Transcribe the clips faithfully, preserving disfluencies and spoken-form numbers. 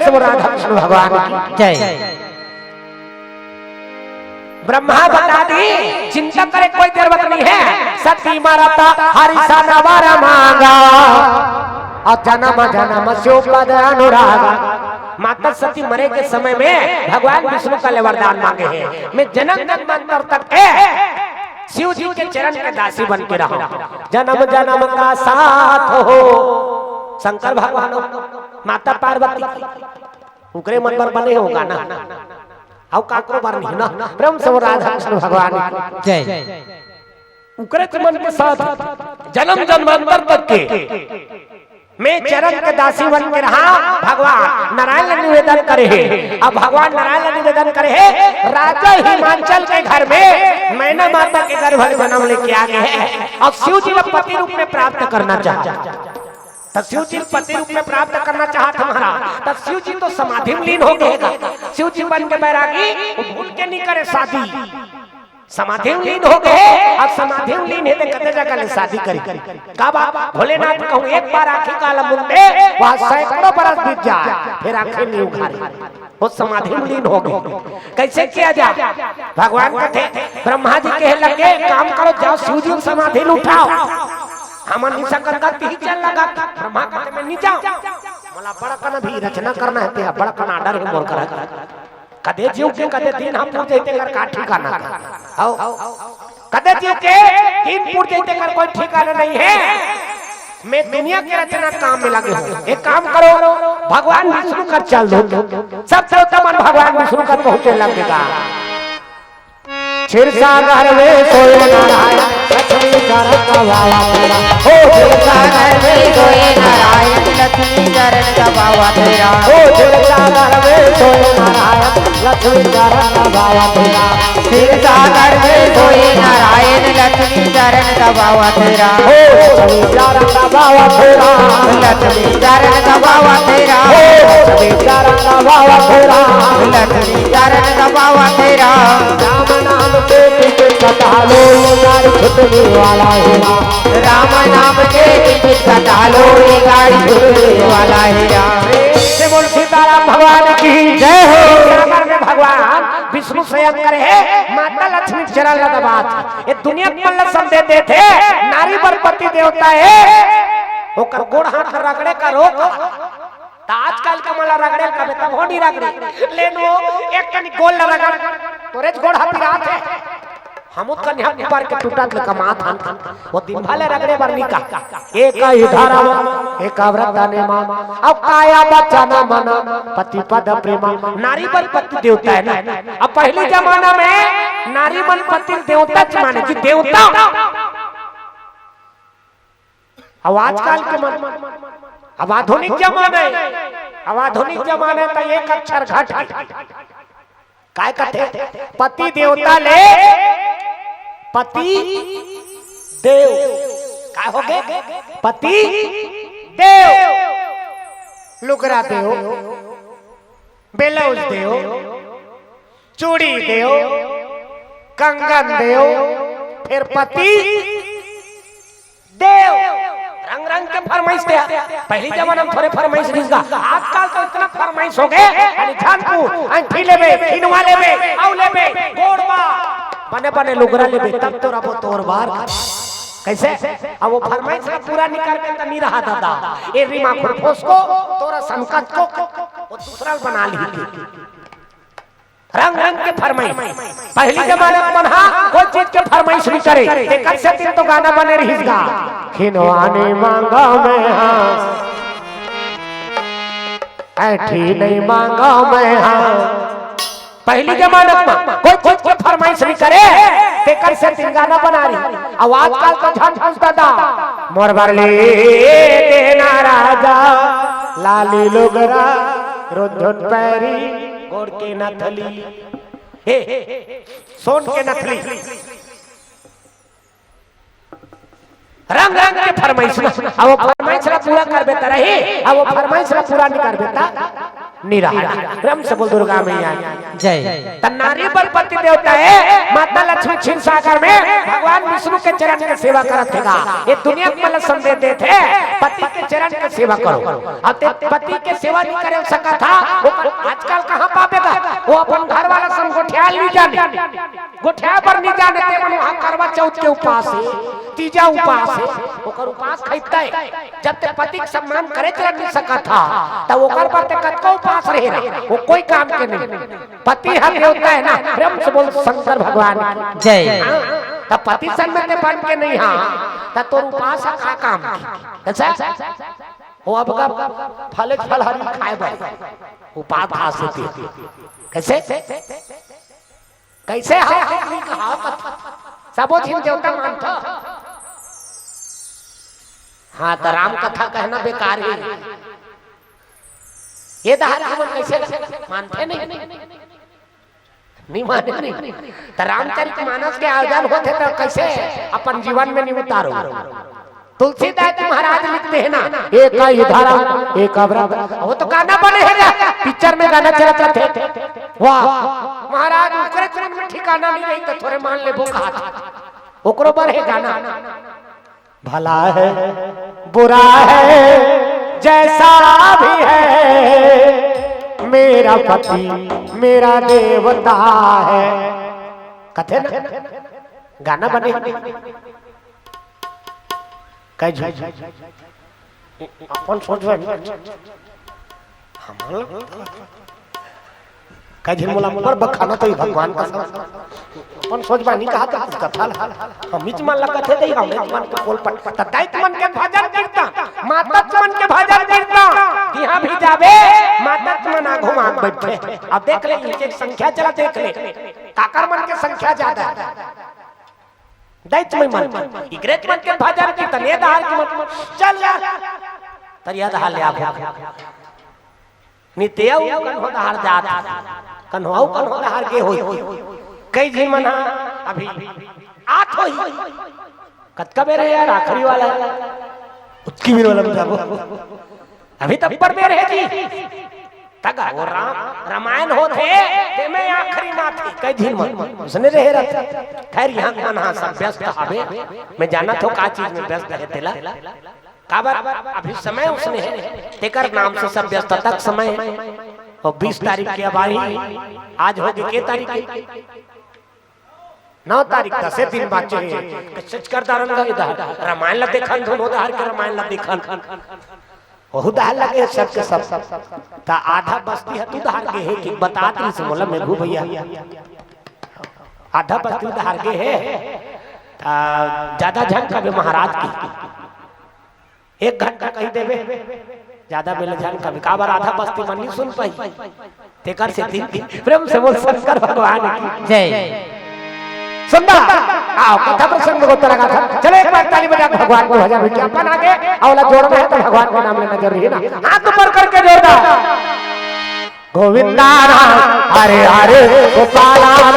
राधा कृष्ण भगवान की जय। ब्रह्मा बता दी, चिंता करे कोई जरूरत नहीं है। सती मरत हरि सन वर मांगा, और जन्म जन्म शिव पद अनुरागा। माता सती मरे के समय में भगवान विष्णु का ले वरदान मांगे हैं, मैं जन्म जन्मांतर तक के शिव जी के चरण के दासी बन के रहूं, जन्म जन्म का साथ हो। शंकर भगवान हो, माता पार्वती, उकरे मन बर बने होगा ना, अउ काकरो बर नहीं ना। प्रेम से बोल राधा कृष्ण भगवान की जय। उकरे मन के साथ जन्म जन्मांतर तक के मैं चरण के दासी बन के रहा। भगवान नारायण ला निवेदन करे हे, अब भगवान नारायण ला निवेदन करे हे, राजा हिमांचल के घर में मैना माता के गर्भ ले जन्म लेके आ गए हैं। अब शिव जी ला पति रूप में प्राप्त करना चाहता, तो शिव जी पति रूप में प्राप्त करना चाहत हमारा, तो शिव जी तो समाधि में लीन हो गए। शिव जी बन के बैरागी, वो भूल के नहीं करे शादी, समाधि में लीन हो गए। अब समाधि में लीन हे तो कते जगह ले शादी करी? का बात? भोलेनाथ कहूँ एक बार आँखी काला मुंदे, वहाँ सैकड़ों बरस बीत जाए, फिर आँखें नहीं उघारे, वो समाधि में लीन हो गए। कैसे किया जाए? भगवान कहते, ब्रह्मा जी कहे लगे, काम करो, जाओ शिव जी समाधि में उठाओ। हमन नहीं सकत का, तीही चल लगा। ब्रह्मा कहते, मैं नहीं जाऊं, मोला बड़ा कन अभी रचना करना है, तेरा बड़ा कन order है मोर करा। कदे जीव के कदे दिन हम पूर जैते कर का ठिकाना का? हौ। कदे जीव के दिन पूर जैते कर कोई ठिकाना नहीं है। मैं दुनिया के रचना काम में लगे हूँ। एक काम करो, भगवान विष्णु कर चल दो, सब देवता मन भगवान विष्णु कर पहुंचे लगेगा। क्षीर सागर में सोए नारायण, लक्ष्मी चरण दबावा तेरा। हो क्षीर सागर में सोए नारायण, लक्ष्मी चरण दबावा तेरा। हो क्षीर सागर में सोए नारायण, लक्ष्मी चरण दबावा तेरा। क्षीर सागर में सोए नारायण, लक्ष्मी चरण दबावा तेरा। हो लक्ष्मी चरण दबावा तेरा। लक्ष्मी चरण दबावा तेरा। हो लक्ष्मी चरण दबावा तेरा। लक्ष्मी चरण दबावा तेरा। राम नाम के पीछे कटा लो, ये गाड़ी छूटने वाला है राम। राम नाम के पीछे कटा लो, ये गाड़ी छूटने वाला है राम। से बोल सीताराम भगवान की जय हो। सागर में भगवान विष्णु शयन करे हे, माता लक्ष्मी चरण ला दबात हे। ये दुनिया के मन ला संदेश देथे, नारी बर पति देवता हे, ओकर गोड़ हाथ रगड़े का रोक। त आजकल के मन ला रगड़े कबे तब हो नहीं रगड़े। लेन वो एक कनी गोड़ ला रगड़, तोरेच गोड़ हा पिरात हे। हम उतका निहक ऊपर के टूटत ले कमात हन। वो दिन भले रगड़े बर निका। एक ही धर्म, एक व्रत नियम, अब काया वचन मन, पति पद प्रेम, नारी बर पति देवता है ना। अब पहले जमाना में नारी मन पति देवता च माने जी, देवता। अब आजकल के मन, अब आधुनिक जमाना है, अब आधुनिक जमाना तो एक अक्षर घट है। काय कथे? पति देवता ले पति देव। काय हो गे? पति देव। लुगरा देव, ब्लाउज देव, चूड़ी देव, कंगन देव, फिर पति देव। रंग रंग के फरमाइश दे। पहली जमाना में थोरे फरमाइश रिहिस गा, आजकल तो इतना फरमाइश हो गे। अरे झानकू, अंठी लेबे, खिनवा लेबे, अउ लेबे, गोड़वा। बने बने लुगरा लेबे, तब तो रबो तोर बार। कैसे? अब वो फरमाइश ला पूरा नहीं करबे त नहीं रहा दादा। ए रीमा खुरफोस को, तोरा संकट को, वो दूसरा बना ली। रंग रंग के फरमाइश। पहली जमाना के मन हा कोई चीज के फरमाइश नहीं करे, तेकर सेती तो गाना बने रिहिस गा। खिनवा नहीं मांगा मैं हा, अंठी नहीं मांगा मैं हा। पहली जमाना के मन कोई चीज के फरमाइश नहीं करे, तेकर सेती गाना बना रही। अब आजकल तो झन पूछ दादा, मोर बर ले देना राजा, लाली लुगरा, रुंझुन पैरी, गोड़ के नथली, हे, सोन के नथली, रंग रंग के फरमाइश। अब वो फरमाइश ला पूरा करबे त रही, अब वो फरमाइश ला पूरा नहीं करबे त निराहारी। प्रेम से बोल दुर्गा मैया। जय। त नारी बर पति देवता हे, माता लक्ष्मी क्षीर सागर में भगवान विष्णु के चरण के सेवा करत हे गा। ये दुनिया के मतलब संदेश देत हे, पति के चरण के सेवा करो। अब ते पति के सेवा नहीं करे सकत हा, वो आजकल कहाँ पाबे गा? वो अपन घर वाला संग गोठियाल नहीं जाने, गोठिया पर नहीं जाने, ते मन वहाँ करवा चौथ के उपास हे, तीजा उपास हे, ओकर उपास खैता हे। जब ते पति के सम्मान करे चल नहीं सकत हा, त ओकर बर ते कतको उपास रहे रहा, वो कोई काम के नहीं। पति ह देवता हे ना, प्रेम से बोल शंकर भगवान की। जय। हाँ, त पति सन में ते बन के नहीं हा, त तोर उपास ह का काम की? कैसे? वो अब का फले फलहरी खाए बर उपास खा सकती। कैसे? कैसे हा? सबो झिन देवता मानथो। हाँ, त राम कथा कहना बेकार हे। ये डहर के मन कैसे मानथे नहीं? नहीं माने नहीं। त रामचरित मानस के आयोजन होथे त कैसे अपन जीवन में नहीं उतारो? तुलसीदास जी महाराज लिखते हैं ना, "एक ही धर्म, एक व्रत।" वो तो गाना बने हे रे, पिक्चर में गाना चलत रहते। वाह, महाराज, ओकरे चरण में ठिकाना नहीं रही त थोरे मान लेबो कहा था। ओकरो बर हे गाना, "भला है, बुरा है, जैसा भी है, मेरा पति मेरा देवता है।" कथे ना, गाना बने। कह झूठ। अपन सोच रहे हैं। हमन ला कह झूठ मोला पर बखाना तो ही भगवान का सब। अपन सोच बानी कहा तो कुछ कथा ला। हम इच मन ला कथे दे, हम इच मन के बोल पट। त दाई मन के भजन कीर्तन, माता मन के भजन कीर्तन। यहाँ भी जाबे, माता मन आघू मांग बैठे। अब देख ले, इनके संख्या चला देख ले। काकर मन के संख्या ज्यादा है। दैत में मन, इगरेत मन के भजन कीर्तन, ये डहार के मन, चल जा। तरिया डहार ले आबो। नित्य अउ कन्हो डहार जात, कन्हो अउ कन्हो डहार गे होई। कई झिन मन हा अभी आत होई। कतका बेर हे यार, आखिरी वाला। उतकी बेर वाला में जाबो। अभी तब पर बेर हे जी। तगा वो राम, रामायण होथे, ते में आखिरी माथे, कई झिन मन, उसने रहे रहते। खैर, यहाँ मन हा सब व्यस्त हवे, मैं जानत हों का चीज में व्यस्त हे तेला। काबर, अभी समय उसने हे, तेकर नाम से सब व्यस्त तक समय। और बीस तारीख के अब आही, आज हो गई के तारीख हे? नौ तारीख, दसे दिन बाचे हे। कइसे करदा रंगा इधर। रामायण ला देखन, दोनों डहार के रामायण ला देखन। ओहू डहार लगे हे सबके सब। त आधा बस्ती ह तू डहार गे हे कि बतात रहिस मोला मेघू भैया। आधा बस्ती डहार गे हे। त ज्यादा झन कबे महाराज की। एक घंटा कही देबे, ज्यादा बेले झन कबे, काबर आधा बस्ती मन नहीं सुन पाही। तेकर से दिन दिन प्रेम से बोल शंकर भगवान की जय। सुंदर, आओ, कथा प्रसंग को तरह का था। चलो, एक बार ताली बजा के भगवान को भजन विज्ञापन आगे, अउ ला जोड़ना हे त भगवान के नाम लेना जरूरी हे ना। हाथ ऊपर करके जोरदार। गोविंदा नाम हरे हरे, गोपाला नाम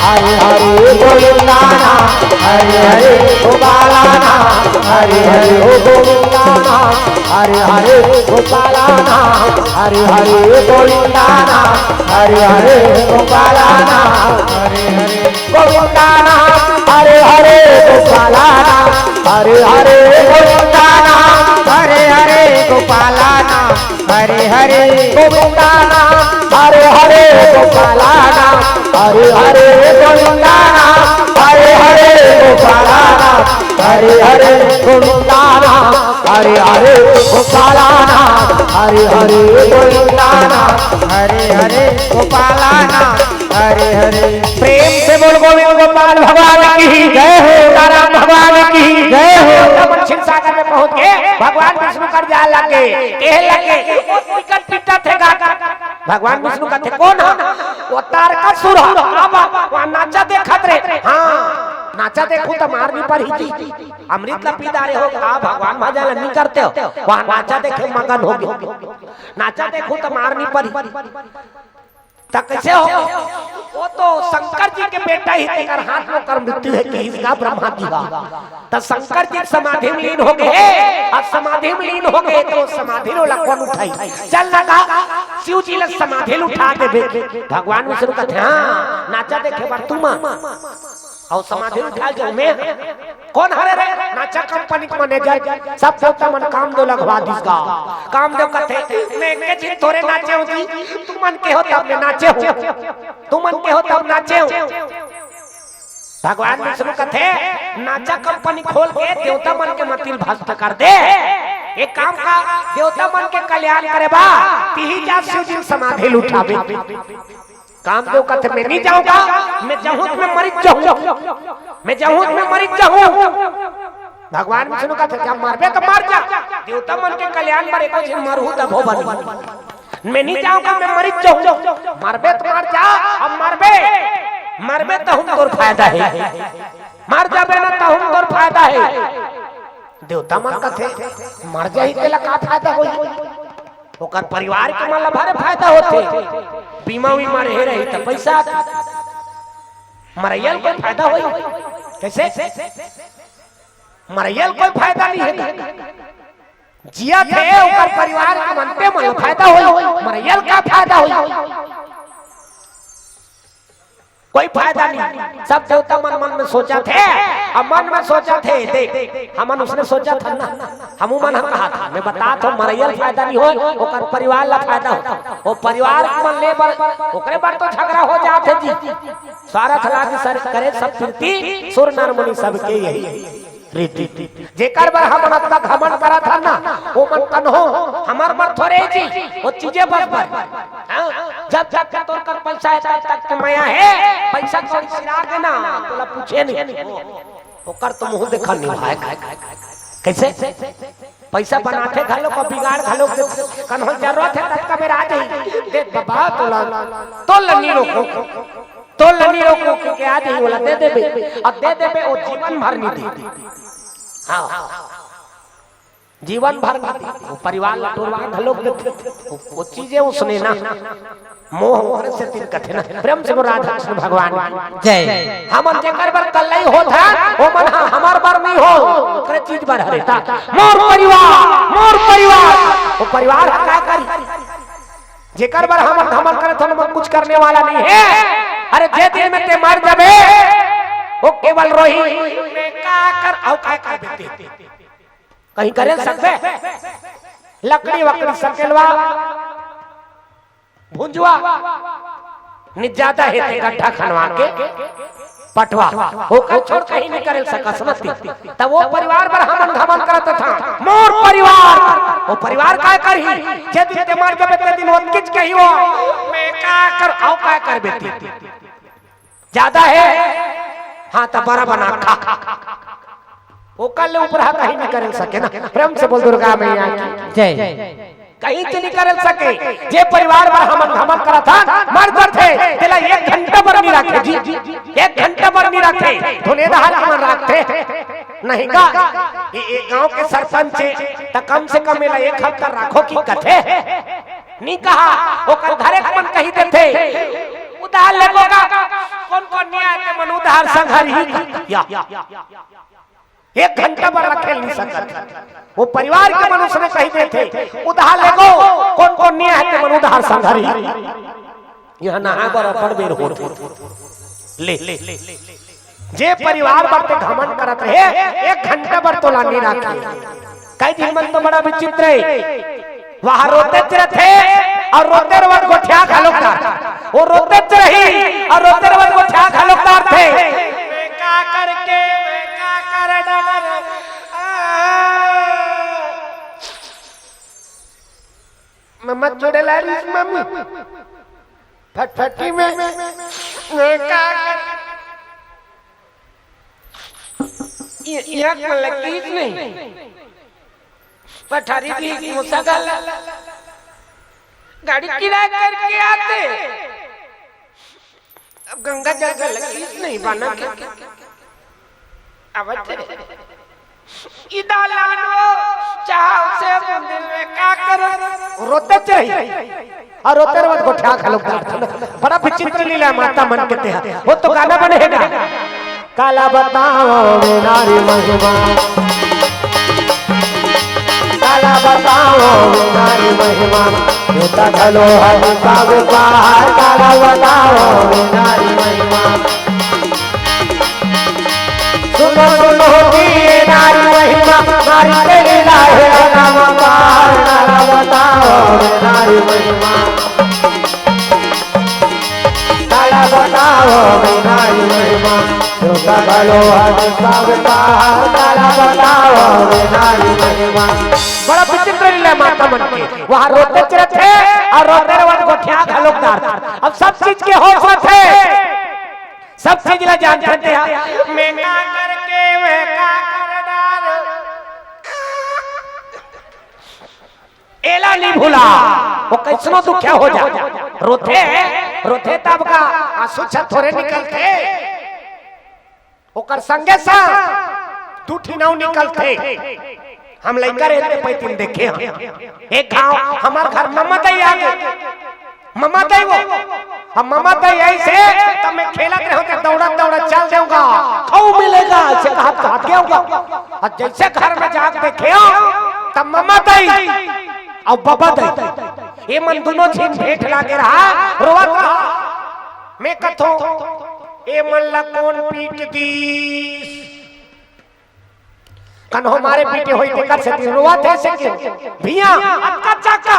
हरे हरे, गोविंदा नाम हरे हरे, गोपाला नाम हरे हरे, ओ गोविंदा नाम हरे हरे, गोपाला नाम हरे हरे, गोविंदा नाम हरे हरे, गोपाला नाम हरे हरे, गोविंदा नाम हरे हरे, गोपाला नाम हरे हरे, गोविंदा नाम हरे हरे, गोपाला नाम हरे हरे, गोविंदा नाम हरे हरे, गोपाला नाम हरे हरे, गोविंदा नाम हरे हरे, गोपाला नाम हरे हरे, गोविंदा नाम हरे हरे, गोपाला नाम हरे हरे, गोविंदा नाम हरे हरे, गोपाला नाम हरे हरे। प्रेम से बोल गोविंद गोपाल भगवान की जय हो, ताराम भगवान की जय हो। तब क्षीर सागर में पहुंच के भगवान विष्णु कर जाए लगे, कहे लगे, वो कोई कर पीटा थे गा। भगवान विष्णु कहते, "कौन है?" "वो तारकासुर है।" अब वहाँ नाचा देखत रहे। हाँ, नाचा देखू तो मार नहीं पड़ी थी। अमृत ला पी डारे हो, आ भगवान भजन नहीं करते हो, वहाँ नाचा देखे मगन हो गए। नाचा देखू तो मार नहीं पड़ी। त कइसे हो? वो तो शंकर जी के बेटा हे, तेकर हाथ में ओकर मृत्यु हे, कहिस गा ब्रह्मा जी हा। त शंकर जी समाधि में लीन हो गे हे, अउ समाधि में लीन हो गे त वो समाधि ल ओला कोन उठाही? चल ना गा, शिव जी ला समाधि ल उठा देबे। भगवान विष्णु कथे, हाँ, नाचा देखे बर तुमन। अउ समाधि उठा जाहूं मैं। कोन हरे रे? नाचा कंपनी के मैनेजर। सब देवता मन कामदेव ल अघवा दिस गा। कामदेव कथे, मैं एके झिन थोरे नाचे हों जी, तुमन के हो तब मैं नाचे हों, तुमन के हो तब नाचे हों। भगवान विष्णु कथे, नाचा कंपनी खोल के देवता मन के मति ल भ्रष्ट कर दे। एक काम कर, देवता मन के कल्याण करे बर तिही जा शिव जी ल समाधि ल उठाबे। कामदेव कथे, मैं नइ जाहूं गा, मैं जाहूं त मैं मरिच जाहूं, मैं जाहूं त मैं मरिच जाहूं। भगवान विष्णु कथे, जब मरबे त मर जा, देवता मन के कल्याण बर एको झिन मरहू तभो बनी। मैं नइ जाहूं गा, मैं मरिच जाहूं, मरबे त मर जा, अब मरबे, मरबे तहूं म तोर फायदा हे, मर जाबे ना तहूं म तोर फायदा हे। देवता मन कथे, मर जाही तेला का फायदा होही? ओकर परिवार के मन ला भारी फायदा होथे। बीमा वीमा रहे रही त पइसा आथे। मरइया ल कोई फायदा होही? कइसे? मरइया ल कोई फायदा नइ हे। जियत हे ओकर परिवार के मनखे मन ला फायदा होही, मरइया ल का फायदा होही? कोई फायदा नइ। सब देवता मन मन में सोचत हे, अउ मन में सोचत हे, देख, हमन उसने सोचत हन ना, हमू मन ह कहा था, मैं बतात हों, मरइया ल फायदा नइ होय, ओकर परिवार ला फायदा होथे। वो परिवार के मन ले बर, ओकरे बर तो झगड़ा हो जात हे जी। स्वारथ लाग सर करे सब प्रीति, सुर नर मुनि सबके यही रीति। जेकर बर हमन अतका घमंड करत हन ना, वो मन कन्हो हमर बर थोरे जी, वो चीजे बर बर। हाँ? जब जब के तोर कर पइसा हे, तब तक के मया हे, पइसा कौड़ी सिरा गे ना, तोला पूछे नइ। ओकर तो मुंह देखा नइ भाय। कइसे? पइसा बनाथे घलो, का बिगाड़ घलो, कन्हो जरूरत हे, तब का बेरा आ जाही। देख बाबा, तोला, तोला नइ रोकहूं, तोला नइ रोकहूं, के आ जाही, ओला दे देबे, अउ दे देबे, वो जीवन भर नइ दे। हाँ, जीवन भर नइ दे। वो परिवार ला टोरवा घलो देथे। वो, वो चीजे उसने ना, मोह ओकरे सेती कथे ना। प्रेम से बोल राधा कृष्ण भगवान की। जय। हमन जेकर बर कल्लई होत हन, वो मन ह हमर बर नइ हो, ओकरे चीज बर हरे ता। मोर परिवार, मोर परिवार, वो परिवार ह का करी? जेकर बर हमन घमंड करत हन, ओमन कुछ करने वाला नइ हे। अरे जे दिन में ते मर जाबे, वो केवल रोही, मैं का कर, अउ का कर देते। कहीं करे सकबे? लकड़ी वकड़ी सकेलवा, भुंजवा, नइ जादा हे ते गड्ढा खनवा के पटवा, ओकर छोड़ कहीं नइ करे सकस मती। त वो परिवार बर हमन घमंड करत हन, मोर परिवार, वो परिवार काय करही? जे दिन ते मर जाबे ते दिन ओतकीच कही वो, मैं का कर, अउ काय करबे ते? जादा हे, हाँ, त बरा बना खा। ओकर ले ऊपर हा कहीं नइ करे सके ना। प्रेम से बोल दुर्गा मैया की। जय। कहीं नइ करे सके। जे परिवार बर हमन घमंड करत हन, मर जाथे, तेला एक घंटा बर नइ राखे जी। एक घंटा बर नइ राखे। धुनेदहार के मन राखथे। नहीं का? ये एक गांव के सरपंच हे, त कम से कम एला एक हफ्ता राखो कि कथे। नइ कहा, ओकर घरे के मन कहि देथे, उधार लेबो का? कोन कोन नइ आय ते मन उधार संघरी। या, एक घंटा बर रखे नइ सकत। वो परिवार के मन उसने कहि देथे, उधार लेबो, कोन कोन नइ आय ते मन उधार संघरी। इहां नहाय बर अब्बड़ बेर होत हे। ले, जे परिवार बर ते घमंड करत रहे, एक घंटा बर तोला नइ राखे। कई झिन मन तो बड़ा विचित्र हे, वहां रोतेच रथे अउ रोते रवत गोठिया घलोक डारथे। वो रोतेच रही अउ रोते रवत गोठिया घलोक डारथे। मैं का करके, मैं का कर डर, आ। मम्मा चुड़ैल आ रही है, मम्मी। फटफटी में। मैं का कर, ये, ये आँख में लकीर नहीं। पठारी भी मुसा गल। गाड़ी किराया करके आते। अब गंगा जल का लकीर नहीं बना के। आवत हे। इदा लानो चाह से मंदिर में का करो? रोतेच रही। अउ रोते रवत गोठिया घलोक डारथे। विचित्र लीला माता मन के तेहा। वो तो गाना बने हे ना। काला बताओ वे नारी महिमा, काला बताओ वे नारी महिमा, देवता घलो हर पावे पार। काला बताओ वे नारी महिमा, सुनो सुनो जी ये नारी महिमा, नारी के लीला हे अगम पार। काला बताओ वे नारी महिमा, काला बताओ वे नारी महिमा, जो सगलो हर सब पार। काला बताओ वे नारी महिमा। बड़ा विचित्र लीला माता मन के, वहाँ रोते रथे अउ रोते रवत गोठिया घलोक डारथे। अब सब चीज के होश रथे, सब चीज ला जानथे। मैं का करके, मैं का कर डार। एला नी भुला, वो कइसनो दुखिया हो जा, रोथे, रोथे तब का आंसू छत थोरे निकलथे, ओकर संगे संग दू ठी नाव निकलथे। हम लइका रहते पैतिन देखे हन, एक घांव हमर घर ममा दई आ गे, ममा दई वो, हम ममा दई अइसे, तब मैं खेलत रहूं त दौड़त दौड़त चल देऊंगा, खाऊ मिलेगा, अइसे कहत कहत गेऊंगा। अउ जइसे घर में जाके देखेंव, तब ममा दई अउ बबा दई, ये मन दूनों झिन भेंट लागे रहा, रोवत रहा। मैं कथों, ये मन ला कोन पीट दीस? कन्हो मारे पीटे होही तेकर सेती रोवत हे से के भिया, अतका चाका,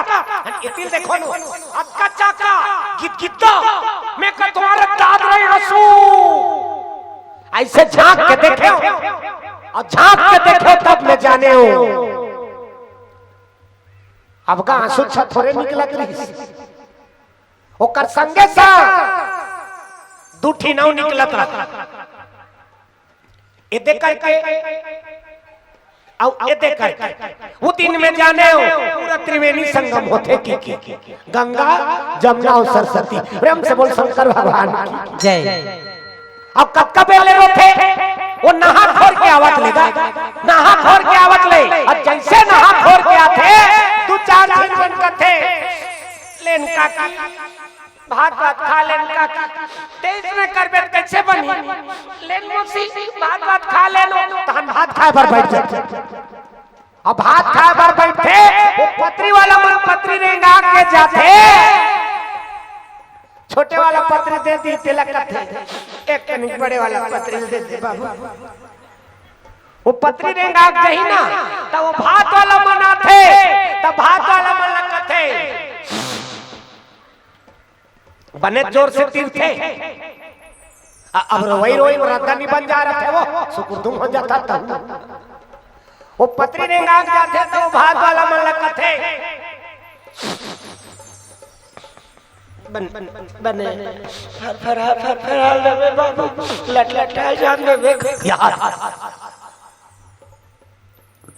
एती ल देखो नो, अतका चाका, गिदगिद्दा, मैं कथों अरे दाद रहे आंसू। अइसे झांक के देखेंव, अउ झांक के देखेंव तब मैं जानेंव। अब का आंसू छत थोरे निकलत रहिस, ओकर संगे संग दू ठी नाव निकलत रहा। एदे करके अउ एदे करके। वो दिन में जानेंव, पूरा त्रिवेणी संगम होथे कि, कि, कि गंगा, जमुना अउ सरस्वती। प्रेम से बोल शंकर भगवान की। जय। अब कतका बेर ले रोथे, वो नहा खोर के आवत ले गा, नहा खोर के आवत ले, अउ जइसे नहा खोर के आथे, दू चार झिन मन कथे, "लेन काकी, भात भात खा लेन काकी, तेज में करबे त कइसे बनही? लेन मौसी, भात भात खा लेन।" तहन भात खाए बर बइठ जाथे। अब भात खाए बर बइठथे, वो पतरी वाला मन पतरी रेंगा के जाथे। छोटे वाला पतरी दे दी, तेला कथे, "एक कनिक बड़े वाला पतरी दे दे बाबू।" वो पतरी रेंगा के जाही ना, त वो भात वाला मन आथे, त भात वाला मन ला कथे, बने जोर से तीरथे। अ-, अब रोवई रोवई में रद्दा नी बन जा रथे, वो सुकुरदुम हो जाता तब। वो पतरी रेंगा के जाथे त वो भात वाला मन ला कथे, बन, बने, फर, फर, फर, फर, हाल देबे बाबू, लट, लट, हाल जान देबे। यार,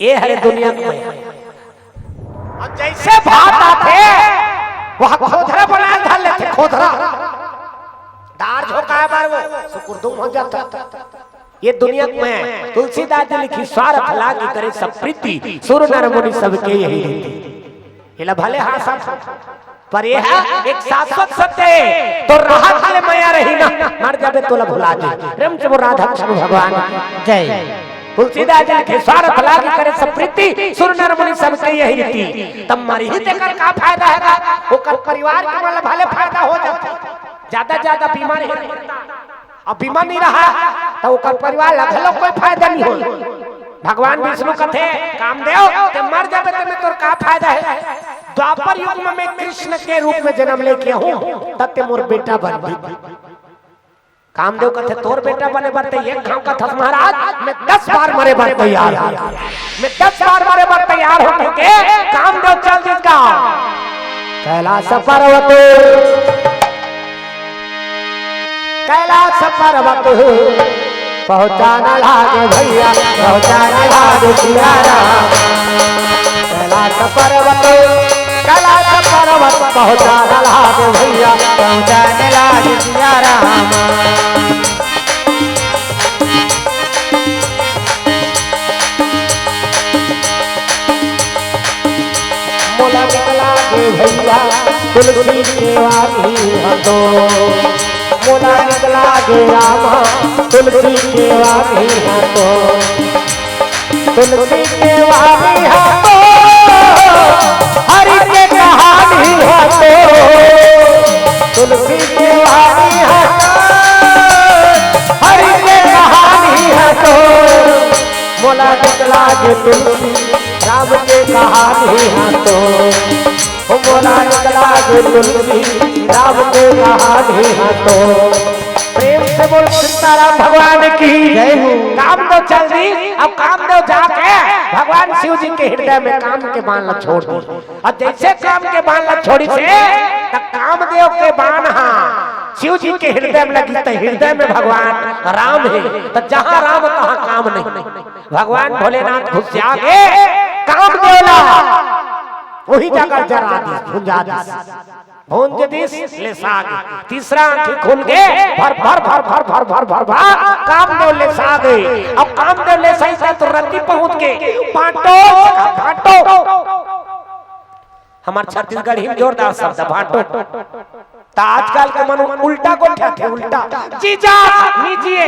ये हरे दुनिया में। अउ जइसे भात आथे, वहाँ खोधरा बनाए धर लेथे, खोधरा। दार झोंकाए बर वो सुकुरदुम हो जाता। ये दुनिया में तुलसीदास जी लिखिस, "स्वारथ लागी करे सब प्रीति, सुर नर मुनि सबके यही रीति।" एला भले हाँसत, पर ये ह एक शाश्वत सत्य हे। तोर रहत ले मया रही ना, मर जाबे तोला भुला दे। प्रेम से बोल राधा कृष्ण भगवान की जय। तुलसीदास जी लिखे, "स्वारथ लागी करे सब प्रीति, सुर नर मुनि सबके यही रीति।" तब मरही तेकर का फायदा हे गा? ओकर परिवार के मन ल भले फायदा हो जाथे, ज्यादा ज्यादा बीमार हे, अब बीमार नहीं रहा, त ओकर परिवार ला घलो कोई फायदा नहीं हो। भगवान विष्णु कथे, "कामदेव, ते मर जाबे, ते में तोर का फायदा हे? द्वापर युग में मैं कृष्ण के रूप में जन्म लेके आहूं, तब ते मोर बेटा बनबे।" कामदेव कथे, "तोर बेटा बने बर ते एक घांव कथस महाराज, मैं दस बार मरे बर तैयार हूं, मैं दस बार मरे बर तैयार हूं," कहिके कामदेव चल दिस गा। कैलाश पर्वत, कैलाश पर्वत पहुंचाना लागे भैया, पहुंचाना लागे सिया राम। कैलाश पर्वत, कैलाश पर्वत पहुंचाना लागे भैया, पहुंचाना लागे सिया राम। मोला निकला के भैया, तुलसी के वाणी ह तो, मोला निक लागे रामा, तुलसी के वाणी ह तो, तुलसी के वाणी ह तो, हरि के कहानी ह तो, तुलसी के वाणी ह तो, हरि के कहानी ह तो, मोला निक लागे तुलसी राम के कहानी ह तो। ओ मोला निक लागे तुलसी राम के कहानी ह तो। प्रेम से बोल सीताराम भगवान की जय हो। काम तो चल दी, अब कामदेव जाके भगवान शिव जी के हृदय में काम के बाण ला छोड़ दी। और जैसे काम के बाण ला छोड़ी से, त कामदेव के बाण हा शिव जी के हृदय में लगी, त हृदय में भगवान राम है, त जहाँ राम तहाँ काम नहीं। भगवान भोलेनाथ घुसिया के कामदेव ला वही जगह जरा दिस, भुंजा दिस। भूंज दिस, लेसा गे। तीसरा आंखी खुल गे, भर भर भर भर भर भर भर भर कामदेव लेसा गे। अब कामदेव लेसाइस त तुरंत ही पहुंच गे। भांटो, भांटो। हमर छत्तीसगढ़ी में जोरदार शब्द भांटो। त आजकल के मन उल्टा गोठियाथे, उल्टा। जीजा, नी जिए।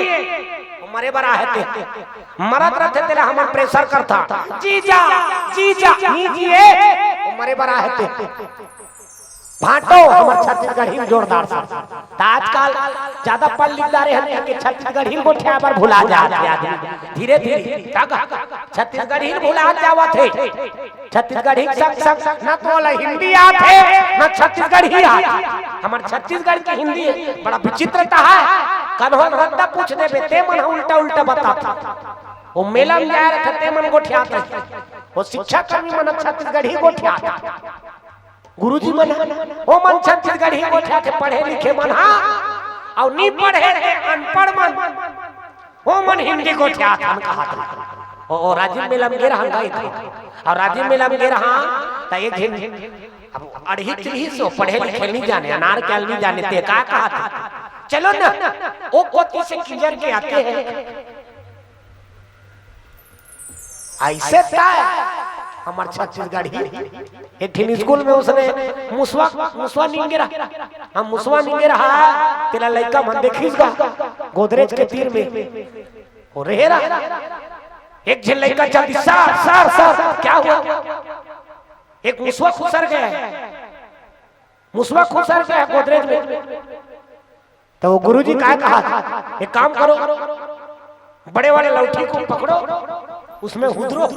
ओ मरे बर आहे ते। मरत रथे तेला हमन प्रेशर करथन। जीजा, जीजा, नी जिए। ओ मरे बर आहे ते। भांटो हमर छत्तीसगढ़ी में जोरदार शब्द। त आजकल ज्यादा पढ़ लिख डारे हन कि छत्तीसगढ़ी में गोठियाए बर भुला जात हे आदमी। धीरे धीरे तक छत्तीसगढ़ी में भुला जावत हे। छत्तीसगढ़ी के संग संग न तो ओला हिंदी आत हे, न छत्तीसगढ़ी आत हे। हमर छत्तीसगढ़ के हिंदी बड़ा विचित्रता हे। कन्हो रद्दा पूछ देबे, ते मन ह उल्टा उल्टा बताथे। ओ मेला में जाए रथे, ते मन गोठियात रहे। ओ शिक्षा कर्मी मन छत्तीसगढ़ी गोठियात। गुरुजी मन ह, ओ मन छत्तीसगढ़ी गोठियाथे, पढ़े लिखे मन ह, अउ नी पढ़े ते अनपढ़ मन, ओ मन हिंदी गोठियाथन कहत रहे। ओ, ओ राजिम मेला में गे रहन गा इधर, अउ राजिम मेला में गे रहा, त एक झिन अब अड़ही चिड़ही से पढ़े लिखे नी जाने, अनार के आल नी जाने, ते का कहत हे? चलो ना, ओ कोती से किंजर के आते हैं। अइसे तय हमर छत्तीसगढ़ी। एक ठिन स्कूल में ओसने मुसवा, मुसवा निंगे रहा। हम मुसवा निंगे रहा, तेला लइका मन देखिस गा, गोदरेज के तीर में। ओ रहे रहा। एक झिन लइका चल दी, "सर, सर, सर, क्या हुआ?" एक मुसवा खुसर गे हे। मुसवा खुसर गे हे गोदरेज में। त ओ गुरुजी काय कहा, "एक काम करो, बड़े वाले लौठी को पकड़ो, उसमें हुदरो।"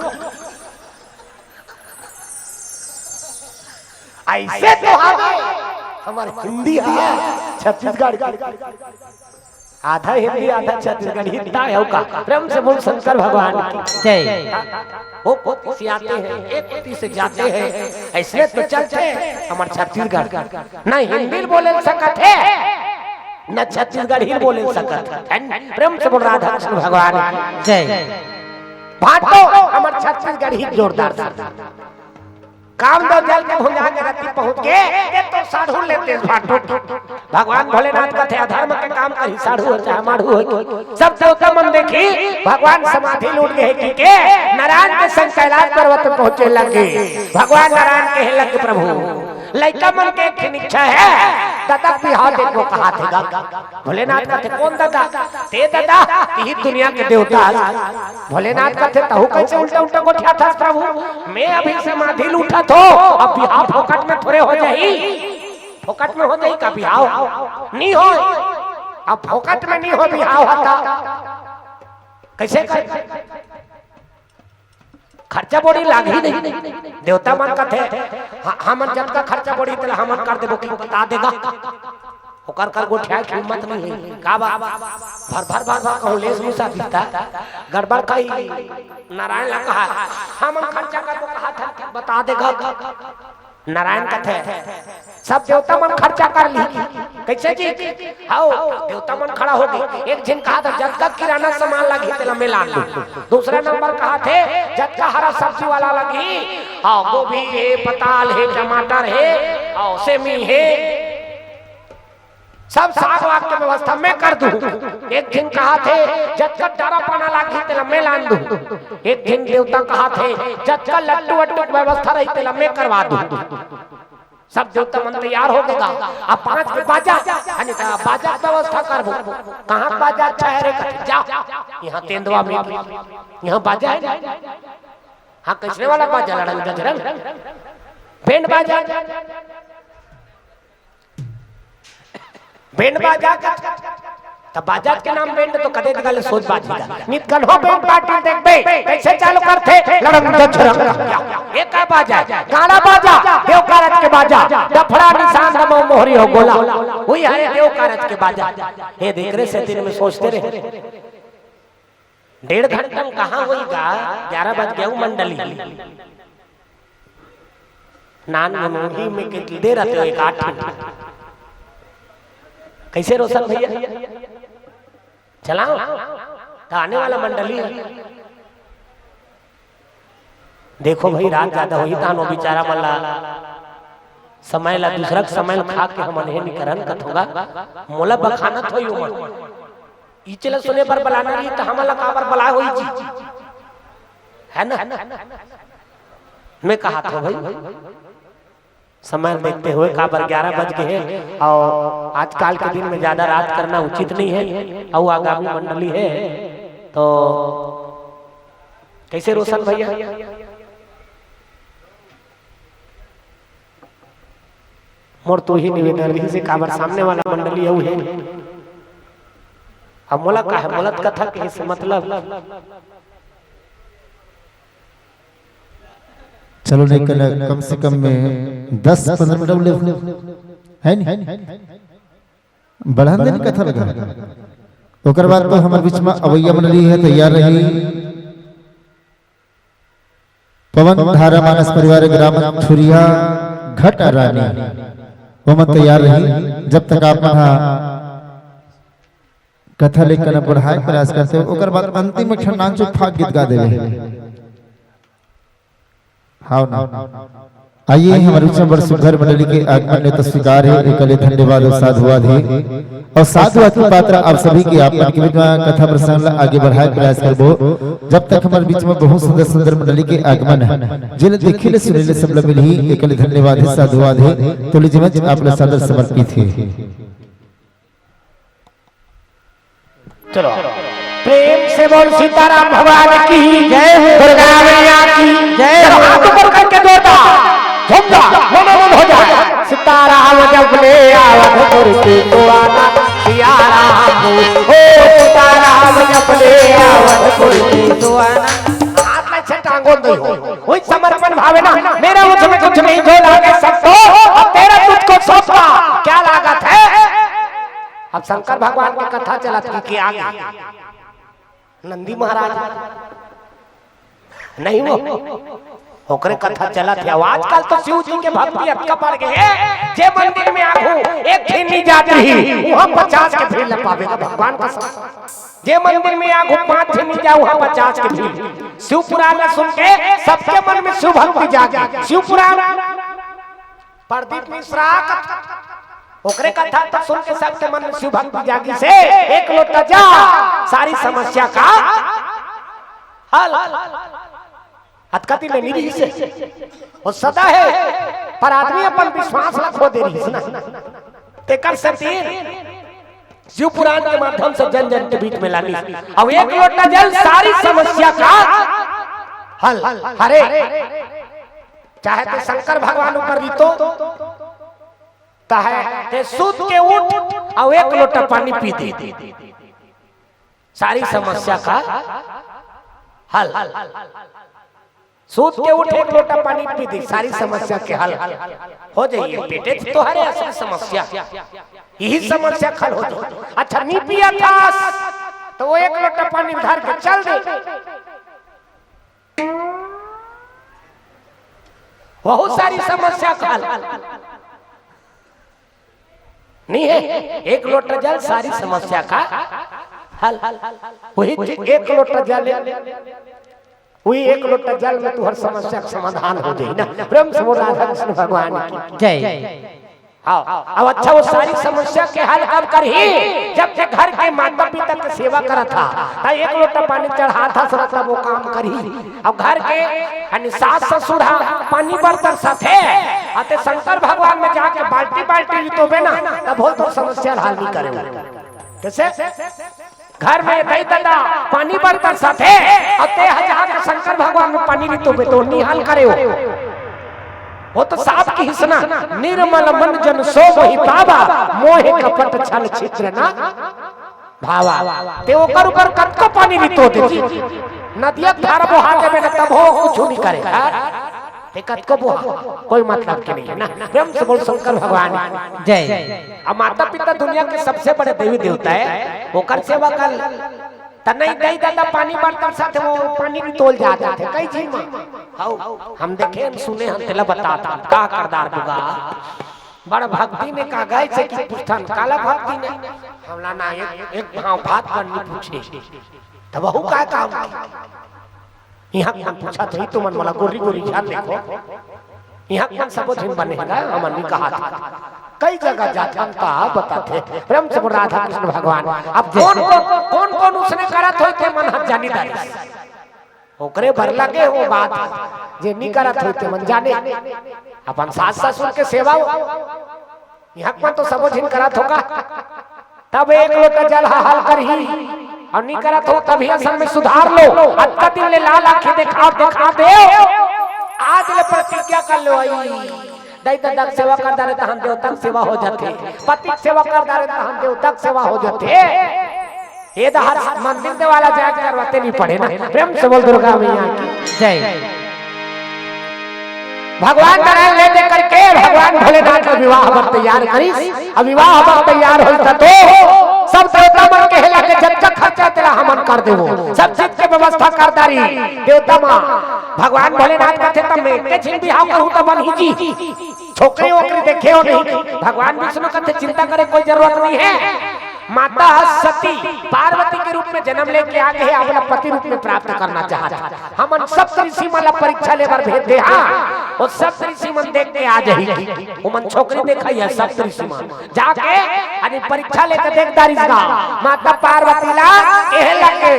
अइसे तो हवे हमर हिंदी ह, छत्तीसगढ़ के। आधा हिंदी, आधा छत्तीसगढ़ी, तय हे का? प्रेम से बोल शंकर भगवान की जय। ओ कोती से आते हैं, एक कोती से जाते हैं, अइसने तो चलथे हमर छत्तीसगढ़। न हिंदी बोले सकत हे, न छत्तीसगढ़ी बोले सकत हे। प्रेम से बोल राधा कृष्ण भगवान की जय। भांटो हमर छत्तीसगढ़ी जोरदार से। कामदेव जल के भुंजा के रति पहुंच गे, ये तो साढ़ू लेते भांटो। भगवान भोलेनाथ कथे, "अधर्म के काम करही, साढ़ू हो चाहे माढ़ू हो।" सब देवता मन देखी, भगवान समाधि लूट गे कि के नारायण के संग कैलाश पर्वत में पहुंचे लगे। भगवान नारायण कहे लगे, "प्रभु, लइका मन के एक ठिन इच्छा हे, ददा बिहाव दे को कहा थे गा।" भोलेनाथ कथे, "कोन ददा?" "ते ददा, तिही दुनिया के देवता हस।" भोलेनाथ कथे, "तहू कइसे उल्टा उल्टा गोठियाथस प्रभु? मैं अभी समाधि लूटत हो, अब बिहाव फोकट में थोरे हो जाही, फोकट में हो जाही का बिहाव? नी हो, अब फोकट में नी हो बिहाव हता, कइसे कर?" खर्चा बोड़ी लागही नहीं। देवता मन कथे, "ह-, हमन जतका खर्चा बोड़ी तेला हमन कर देबो," कि बता देगा। ओकर कर गोठियाए के हिम्मत नहीं हे। का बा? भर भर भर भर कहूँ लेस मुसा दिखता। गड़बड़ कही नारायण ला कहा, "हमन खर्चा करबो कहा था, बता देगा।" नारायण कथे, "सब देवता मन खर्चा कर ली।" कइसे जी? हव, देवता मन खड़ा हो गे। एक झिन कहा था, "जतका किराना सामान लगही, तेला मैं लान लूं।" दूसरा नंबर कहा थे, "जतका हरा सब्जी वाला लगही, हव, गोभी हे, पताल हे, टमाटर हे, हव, सेमी हे, सब साग वाग के व्यवस्था मैं कर दूं।" एक झिन कहा थे, "जतका डरा पाना लगही, तेला मैं लान दूं।" एक झिन देवता कहा थे, "जतका लट्टू वट्टू के व्यवस्था रही, तेला मैं करवा दूं।" सब देवता मन तैयार हो गे गा। अब पाँच के बाजा, हनी का बाजा के व्यवस्था करबो। कहाँ बाजा अच्छा है रे? कथे, जा, यहाँ तेंदुआ में, यहाँ बाजा है ना? हाँ, कैसने वाला बाजा? लड़ंग गजरंग, बैंड बाजा। बैंड बाजा का, त बाजा के नाम बैंड तो कदे जगह ले सोच बाजी दा। नित कन्हो बैंड पार्टी देखबे, कैसे चालू करथे? लड़ंग झरंग। ये का बाजा है? गाना बाजा, देव कारज के बाजा। डफड़ा निशान दमो मोहरी हो गोला। वही हरे देव कारज के बाजा। हे देख रे, सेती में सोचते रहे। डेढ़ घंटा में कहाँ होई गा? ग्यारह बज गया, वो मंडली। नान मुनमुही में के दे रहते हो एक आठ मिनट। कैसे रोशन भैया? चलाओ, तो आने वाला मंडली है। देखो भाई, रात ज्यादा होई, तानो बेचारा मन ला समय ला, दूसरा के समय ला खा के हमन हे निकरन कथोगा, मोला बखानत होई उमन। इचला सुने बर बलाना रही, त हमन ला काबर बला होई जी? है ना? मैं कहा था भाई, समय देखते हुए काबर ग्यारह बज गए हैं, और आजकल के दिन में ज्यादा रात करना उचित नहीं है, और आगामी मंडली है, तो कैसे रोशन भैया? मोर तो ही निवेदन रही से काबर सामने वाला मंडली अउ हे। अब मोला का है, मोला तो कथा के से मतलब। चलो नहीं, कम से कम में दस पंद्रह मिनट ले, है नहीं? बढ़ा दे कथा लगा। ओकर बाद तो हमर बीच में अवैया मंडली है, तैयार रही। पवन धारा मानस परिवार ग्राम थुरिया घट रानी, ओमन तैयार रही। जब तक आप मन हा कथा लेकर बढ़ाए प्रयास करते हो, ओकर बाद अंतिम एक ठन नानचुक फाग गीत गा देवे। हाँ ना। आइए, हमर उच्च बड़ सुघर मंडली के आगमन ले तो स्वीकार है, एकले धन्यवाद और साधुवाद है। और साधुवाद के पात्र आप सभी के, आप मन के बीच में कथा प्रसंग ला आगे बढ़ाए प्रयास करबो। जब तक हमर बीच में बहुत सुंदर सुंदर मंडली के आगमन है, जेला देखे ले सुने ले सब ला मिलही, एकले धन्यवाद है, साधुवाद है। तो लीजिए मंच आप ला सादर समर्पित है। चलो, प्रेम से बोल सीताराम भगवान की जय हो। दुर्गा मैया की जय चलो, हो। हाथ ऊपर करके जोरदार, झूमदार, मनो मन हो जाए। सीताराम जब ले आवत गुरु की दुआना, सिया राम हो, ओ सीताराम जब ले आवत गुरु की दुआना। हाथ में छे टांगो नहीं हो, वही समर्पण भावना, मेरा मुझ में कुछ नहीं, जो लागे सब तो, अब तेरा तुझको सौंपा, क्या लागत है? अब शंकर भगवान के कथा चलत हे कि आगे नंदी महाराज नहीं, वो ओकरे कथा चलत हे। आजकल तो शिव जी के भक्ति अतका बढ़ गे हे, जे मंदिर में आगू एक झिन नी जात रही, वहां पचास के भीड़ ल पावे भगवान का। जे मंदिर में आगू पांच झिन नी जाए, वहां पचास के भीड़। शिव पुराण ला सुन के सबके मन में शिव भक्ति जागे। शिव पुराण प्रदीप मिश्रा कथा, ओकरे कथा तो सुन के सबके मन में शिव भक्ति जागिस हे। एक लोटा जल, सारी समस्या का हल। अतका दिन ले नी रहिस हे, वो सदा हे, पर आदमी अपन विश्वास ला खो दे रहिस ना। तेकर सेती शिव पुराण के माध्यम से जन जन के बीच में लानिस। अब एक लोटा जल, सारी समस्या का हल। हरे, चाहे ते शंकर भगवान ऊपर रीतो, चाहे ते सूत के उठ अउ एक लोटा पानी पी दे, सारी समस्या का हल। सूत के उठ, एक लोटा पानी पी दे, सारी समस्या के हल हो जाही। पेटे तो हरे असल समस्या, यही समस्या के हल हो जाही। अच्छा, नी पियत हस तो वो एक लोटा पानी धर के चल दे, बहुत सारी समस्या के हल। नहीं है, एक लोटा जल सारी समस्या का हल। वही एक लोटा जल, वही एक लोटा जल में तुहर समस्या का समाधान हो जाही ना। प्रेम से बोल राधा कृष्ण भगवान की जय। हाँ, अब अच्छा, वो सारी समस्या के हल कब करही? जब ते घर के माता पिता के सेवा करत हा, त एक लोटा पानी चढ़ात हा, तब वो काम करही। अब घर के यानी सास ससुर हा, पानी बर्तन साथे, अते शंकर भगवान में जाके बाल्टी बाल्टी रितोबे ना, तभो तो समस्या ल हल नहीं करे। कैसे? घर में दई ददा पानी बर्तन साथे, अते ह जाके शंकर भगवान में पानी रितोबे तो नहीं हल करे हो। वो तो साफ किहिस ना, निर्मल मन जन सो मोहि पावा, मोह कपट छल छिद्र ना भावा। ते ओकर ऊपर कतको पानी रितो दे जी, नदिया धार बोहा देबे ना, तभो कुछ नहीं करे। हाँ? ते कतको बोहा, कोई मतलब के नहीं है ना। प्रेम से बोल शंकर भगवान। जय। अब माता पिता दुनिया के सबसे बड़े देवी देवता है, ओकर सेवा कर। त नहीं दई ददा पानी बर्तन साथे वो पानी भी तोल जात हे कई झिन मा। हौ, हम देखे, हम सुने, हम तेला बतात हन, का करदार बुगा। बड़ भक्ति ने का गए से कि पूछथन, काला भक्ति ने? हमला ना एक, एक भाव भात बन नहीं पूछे। तब वहू का काम की? इहाँ कोन पूछत होही, तुमन मोला गोरी गोरी झन देखो। इहाँ कोन सबो झिन बने हे गा, हमन नहीं कहत। कई जगह जाथन त बताथे, प्रेम से बोल राधा कृष्ण भगवान। अब कोन कोन, कोन कोन उसने करत होही ते मन ह जानी दारिस। ओकरे बर लगे हो बात, जे नहीं करत होही ते मन जाने। अपन सास ससुर के सेवा हो। इहाँ मन तो सबो झिन करत होगा। तब एक लोटा जल ह हल करही, अउ नी करत हो तभी असन में सुधार लो। अतका दिन ले लाल आँखी देखा, देखा दे, आज ले प्रतिज्ञा कर लो। आई दई ददा के सेवा कर डारे तहन देवता के सेवा हो जाथे, पति के सेवा कर डारे तहन देवता के सेवा हो जाथे। ये तो हर मंदिर देवाला जाके करवाते नहीं पड़े ना। प्रेम से बोल दुर्गा मैया की जय। भगवान नारायण ले दे करके भगवान भोलेनाथ ला विवाह बर तैयार करिस। अब विवाह बर तैयार होइस त तो सब देवता मन कहे लगे, "जतका खर्चा तेला हमन कर देबो, सब चीज के व्यवस्था कर डारी।" देवता मन भगवान भोलेनाथ कथे, "त मैं के झिन बिहाव करूँ त बनही जी, छोकरी वोकरी देखे हो नहीं।" भगवान विष्णु कथे, "चिंता करे कोई जरूरत नहीं है।" माता ह सती पार्वती के रूप में जन्म लेके आ गे हे, अपना पति रूप में प्राप्त करना चाहत हे। हमन सप्त ऋषि मन ला परीक्षा ले बर भेज दे, हाँ, वो सप्त ऋषि मन देख के आ जाही। वो मन छोकरी देखा ही है, सप्त ऋषि मन जाके अरे परीक्षा लेके देख डारिस गा। माता पार्वती ला कहे लगे,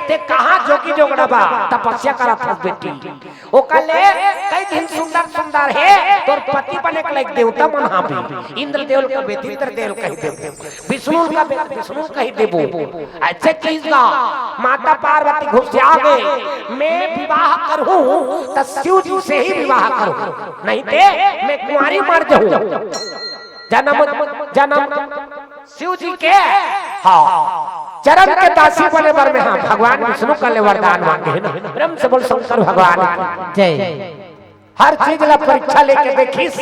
"ते कहाँ जोगी जोगड़ा बा, तपस्या करत हस बेटी?" ओकर ले कई झिन सुंदर सुंदर हे, तोर पति बने के लायक देवता मन हा भी। इंद्रदेव ल कहिबे त इंद्रदेव कहि देबो, विष्णु ल कहिबे त विष्णु कहि देबो। अइसे कहिस गा, माता पार्वती घुसिया गे, "मैं विवाह करहूँ त शिव जी से ही विवाह करहूँ, नहीं ते मैं कुंवारी मर जाहूँ।" जन्म जन्म शिव जी के, हाँ, चरण के दासी बने बर में, हाँ, भगवान विष्णु का ले वरदान मांगे हे ना। प्रेम से बोल शंकर भगवान की जय। हर चीज ला परीक्षा लेके देखिस,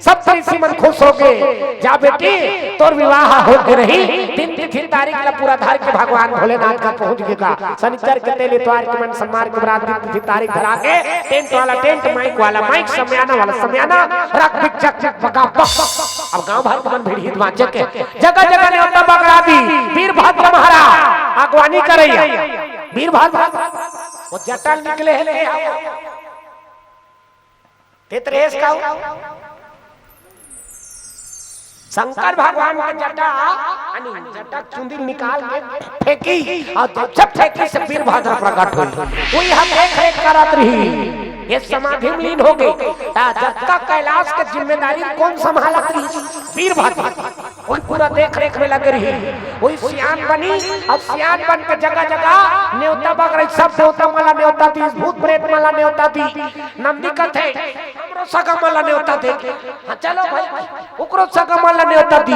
सब ऋषि मन खुश हो गे। "जा बेटी, तोर विवाह हो गे रही, दिन तिथि तारीख ला पूरा धर के भगवान भोलेनाथ का पहुंच गे गा। शनिचर के तेल, इतवार के मन, सोमवार के बरात, दिन तिथि तारीख धरा के टेंट वाला टेंट, माइक वाला माइक, समियाना वाला समियाना, रख बिक चक चक बगा बक।" अब गांव भर के मन भीड़ हित बांचे के जगह जगह न्योता बगरा दी। वीरभद्र महाराज अगवानी करैया, वीरभद्र वो जटा निकले हे, ले आओ। ते त रेस का हो? शंकर भगवान के जटा, यानी जटा चुंदी निकाल के फेंकी, अउ जब फेंकी से वीरभद्र प्रकट होई। वही हम देख रेख करत रही, ये समाधि में लीन हो गई। ता जब तक कैलाश के जिम्मेदारी कोन संभालत रही? वीरभद्र। कोई पूरा देख रेख में लगे रही। वही सियान बनी, अब सियान बन के जगह जगह न्योता बगरा, सब देवता मन ला न्योता दी, भूत प्रेत मन ला न्योता दी। नंदी कथे, "हमरो सगा मन ला न्योता दे।" हाँ, चलो भाई, ओकरो सगा मन ला न्योता दी।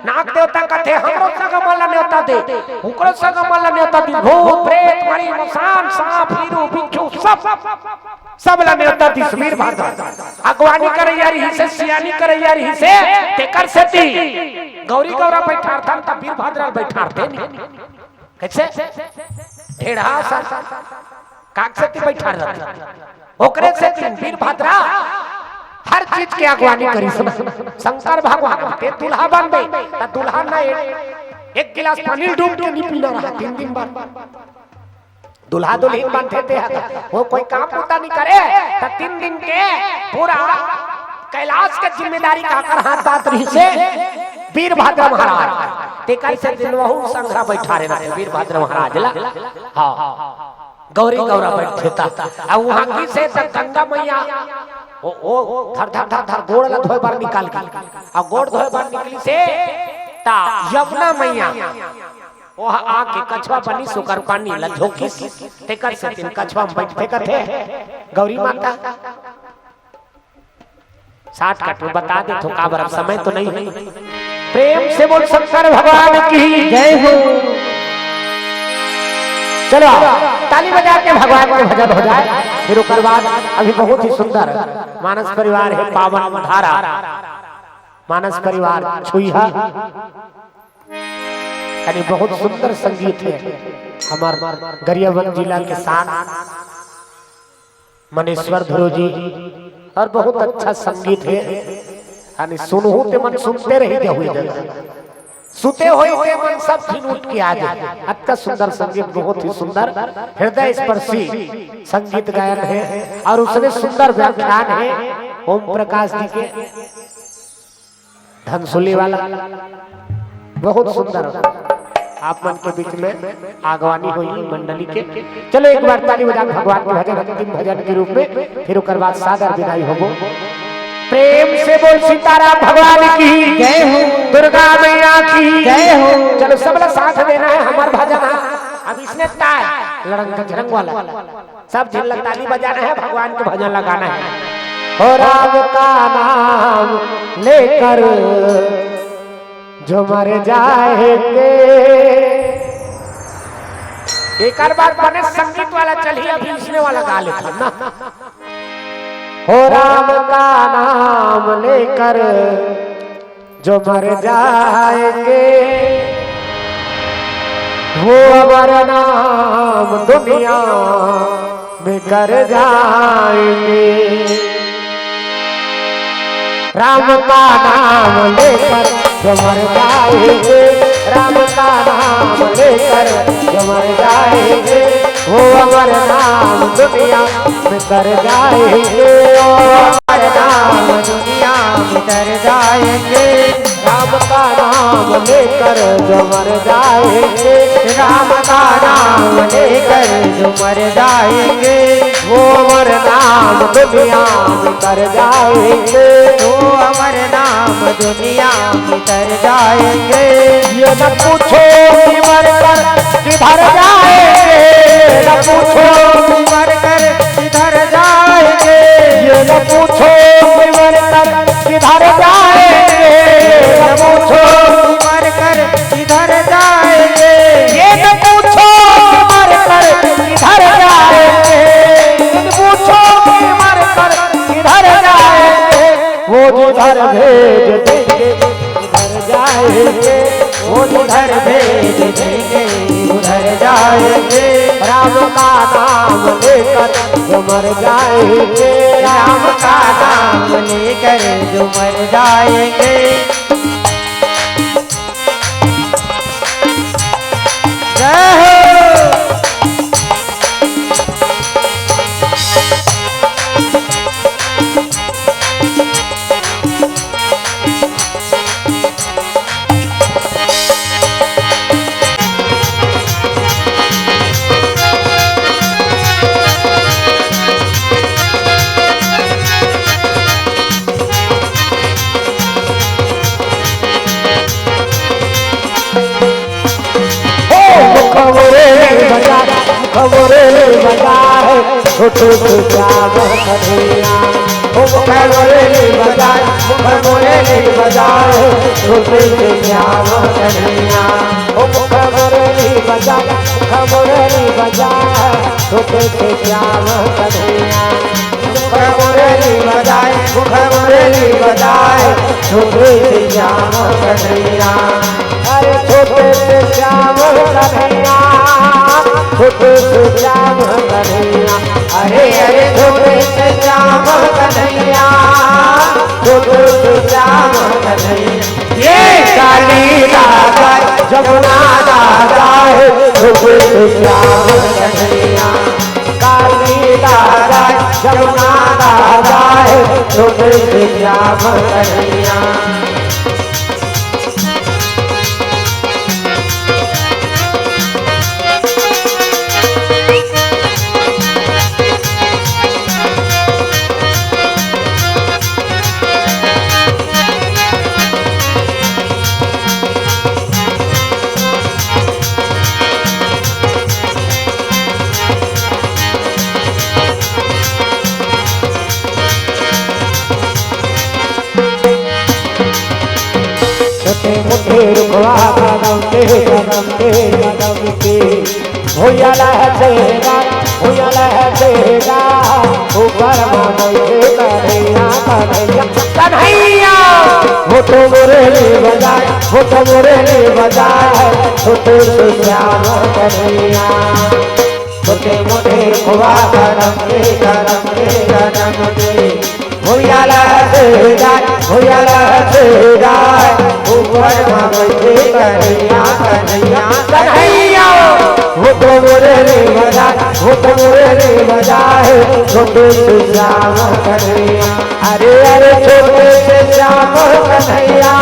नाग देवता कथे, "हमरो सगा मन ला न्योता दे।" ओकरो सगा मन ला न्योता दी। भूत प्रेत, मरी मसान, सांप, हीरू, बिच्छू, सब, सब ला न्योता दिस। वीरभद्र अगवानी करैया रहिसे, सियानी करैया रहिसे, तेकर सेती गौरी गौरा बैठारथन त वीरभद्र ल बैठारथे नहीं। कैसे? ढेढ़ा सा काक सेती बैठारथे। ओकरे सेती वीरभद्र हर चीज के अगवानी करिस। शंकर भगवान, "ते दूल्हा बनबे, त दूल्हा ना एक, एक गिलास पानी डूब के नहीं पीना रहा तीन दिन बाद।" दूल्हा दुल्हिन बनथे ते ह, वो कोई काम बूता नहीं करे, त तीन दिन के पूरा कैलाश के जिम्मेदारी काकर हाथ बात रहिसे? वीरभद्र महाराज। तेकर सेती वहू संघरा बैठारे रहिथे वीरभद्र महाराज ला। हाँ, गौरी गौरा बैठथे ता। अब वहाँ की से त गंगा मैया ओ, ओ, धर, धर, धर, धर, गोड़ ला धोए बर निकाल के। अउ गोड़ धोए बर निकलिसे, त यमुना मैया, ओ ह आके कछवा बनिस, ओकर पानी ला झोंकिस, तेकर सेती कछवा म बइठथे कथे गौरी माता। साठ कट में बता देथों, काबर अब समय तो नहीं है। प्रेम से बोल शंकर भगवान की जय हो। चलो, ताली बजा के भगवान के भजन हो जाए, फिर ओकर बाद अभी बहुत ही सुंदर मानस परिवार है, पावन धारा मानस परिवार छुईहा, यानी बहुत सुंदर संगीत है। हमर गरियाबंद जिला के शान मनेश्वर ध्रुव जी, और बहुत अच्छा संगीत है। यानी सुनहू ते मन सुनते रही जाहू ए जगह, सुते होए ते मन सब झिन उठ के आ जाए। अतका सुंदर संगीत, बहुत ही सुंदर हृदय स्पर्शी संगीत गायन है, और उसने सुंदर व्याख्यान है ओम प्रकाश जी के। धनसुली वाला, बहुत सुंदर। आप मन के बीच में आगवानी होई मंडली के। चलो, एक बार ताली बजा के भगवान के भजन, अंतिम भजन के रूप में, फिर ओकर बाद सादर विदाई होबो। प्रेम से बोल सीताराम भगवान की जय हो। दुर्गा मैया की जय हो। चलो, सब ला साथ देना है, हमर भजन है। अब इसने ताय लड़ंग झरंग वाला। सब झन ला ताली बजाना है, भगवान के भजन ला गाना है। हो राम का नाम लेकर जो मर जाएंगे। एकर बाद बने संगीत वाला चलही, अभी इसने वाला गा लेथन ना। हो राम का नाम लेकर जो मर जाएंगे, वो अमर नाम दुनिया में कर जाएंगे। राम का नाम लेकर जो मर जाएंगे, राम का नाम लेकर जो मर जाएंगे, वो अमर नाम दुनिया में कर जाएंगे, वो अमर नाम दुनिया में कर जाएंगे। राम का नाम लेकर जो मर जाएंगे, राम का नाम लेकर जो मर जाएंगे, वो अमर नाम दुनिया में कर जाएंगे, वो अमर नाम दुनिया में कर जाएंगे। ये न पूछो कि मर कर किधर जाएंगे, ये न पूछो कि मर कर किधर जाएंगे, ये न पूछो कि मर कर किधर जाएंगे, ये न पूछो कि मर कर किधर जाएंगे, ये न पूछो कि मर कर किधर जाएंगे, ये न पूछो कि मर कर किधर जाएंगे, वो जिधर भेज देंगे उधर जाएंगे, वो जिधर भेज देंगे उधर जाएंगे। राम का नाम लेकर जो मर जाएंगे, राम का नाम लेकर जो मर जाएंगे। जय हो। ओ मुखमोरे बजा, मुखमोरे बजा है, छोटे से श्याम कन्हैया। ओ मुखमोरे बजा, मुखमोरे बजा है, छोटे से श्याम कन्हैया। ओ मुखमोरे बजा, मुखमोरे बजा है, छोटे से श्याम कन्हैया। मुख मुरली बजाए, मुख मुरली बजाए, छोटे से श्याम कन्हैया। अरे छोटे से श्याम कन्हैया, छोटे से श्याम कन्हैया। अरे, अरे, छोटे से श्याम कन्हैया, छोटे से श्याम कन्हैया। ये काली दादा, जमुना दादा है, छोटे से श्याम कन्हैया। काली दादा, जमुना दादा है, छोटे से श्याम कन्हैया। के कदम के। भुइयां लहचेगा, भुइयां लहचेगा, ऊपर में बैठे कन्हैया, कन्हैया, कन्हैया। वो तो मुरली बजाए, वो तो मुरली बजाए, छोटे से श्याम कन्हैया। छोटे मोटे खुआ करम के, करम के, करम के। भुइयां लहचेगा, भुइयां लहचेगा, ऊपर में बैठे कन्हैया, कन्हैया, कन्हैया। वो तो मुरली बजाए, वो तो मुरली बजाए, छोटे से श्याम कन्हैया। अरे, अरे, छोटे से श्याम कन्हैया,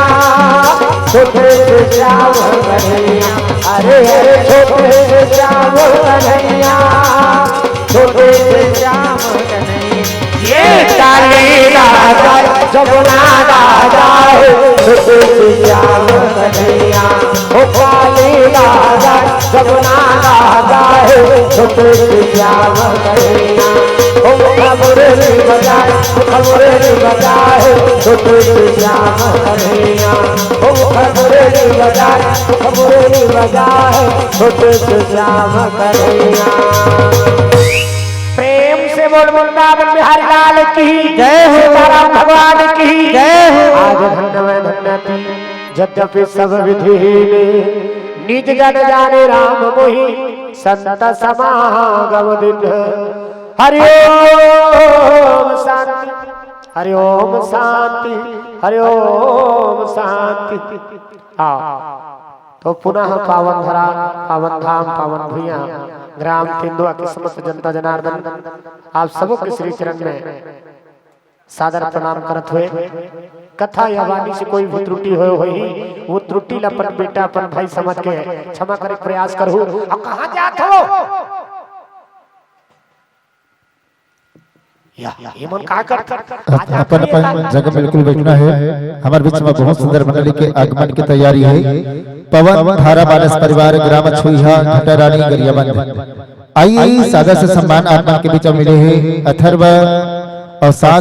छोटे से श्याम कन्हैया। अरे, अरे, छोटे से श्याम कन्हैया, छोटे से श्याम कन्हैया। ये काली राधा, जमुना राधा है, छोटे से श्याम कन्हैया। ओ काली राधा, जमुना राधा है, छोटे से श्याम कन्हैया। ओ मुरली बजाए, ओ मुरली बजाए, छोटे से श्याम कन्हैया। ओ मुरली बजाए, ओ मुरली बजाए, छोटे से श्याम कन्हैया। प्रेम से बोल वृंदावन बिहारी लाल की जय हो। सीताराम भगवान की जय हो। आज धन्य मैं धन्य थी, यद्यपि सब विधि हीन, निज जन जाने राम मोहि, संत समागम दिन। हरि ओम शांति, हरि ओम शांति, हरि ओम शांति। आओ, तो पुनः पावन धरा, पावन धाम, पावन भुइयां, ग्राम तिंदुआ के समस्त जनता जनार्दन, आप सबों के श्री चरण में सादर प्रणाम करत हुए, कथा या वाणी से कोई भी त्रुटि होय होही, वो त्रुटि ला अपन बेटा, अपन भाई समझ के क्षमा करे के प्रयास करहू। अब कहाँ जात हो? या, ये मन का कर? अपन अपन जगह बिल्कुल बैठना है। हमारे बीच में बहुत सुंदर मंडली के आगमन की तैयारी है। पवन धारा मानस परिवार, ग्राम छुईहा, घटारानी गरियाबंद। आइए, सादर से सम्मान आप मन के बीच में मिले हैं अथर्व और साथ